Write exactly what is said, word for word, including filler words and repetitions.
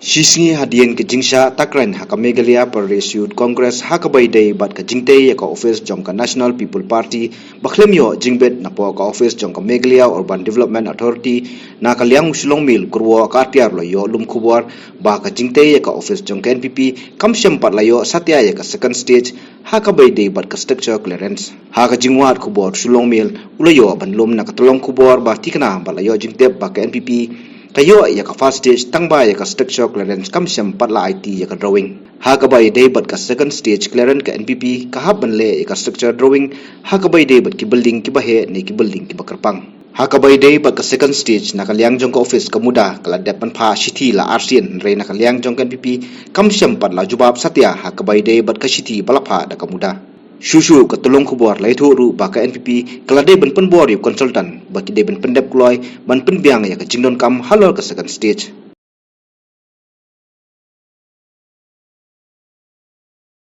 Shisngi hadien ka jingshah takren ha ka Meghalaya Pradesh Youth Congress ha kaba ïadei bad ka jingtei ïa ka office jong ka National People Party, ba khlem ïoh jingbit napoh ka office jong ka Meghalaya Urban Development Authority, na ka liang u Shillong Mail u kyrwoh ka atiar u la ïoh lum khubor ba ka jingtei ïa ka office jong ka N P P kam shym pat la ïoh satia ïa ka second stage ha kaba ïadei bad ka structure clearance. Ha ka jingwad khubor u Shillong Mail u la ïoh ban lum na ka tyllong khubor ba tikna ba la ïoh jingtip ba ka N P P ka ïoh ïa ka first stage tangba ïa ka structure clearance kam shym pat la aiti ïa ka drawing. Ha kaba ïadei bad ka second stage clearance, ka N P P ka hap ban leh ïa ka structure drawing ha kaba ïadei bad ki building kiba heh ne ki building kiba kyrpang. Ha kaba ïadei bad ka second stage, na ka liang jong ka office ka MUDA ka la dep ban phah shithi la arsien, hynrei na ka liang jong ka N P P kam shym pat la jubab satia ha kaba ïadei bad ka shithi ba la phah da ka MUDA. Shuh shuh ka tyllong khubor la ïathuh ruh ba ka N P P ka la dei ban pynbor ïa u consultant ba ki dei ban pyndep kloi ban pynbiang ïa ka jingdonkam halor ka second stage.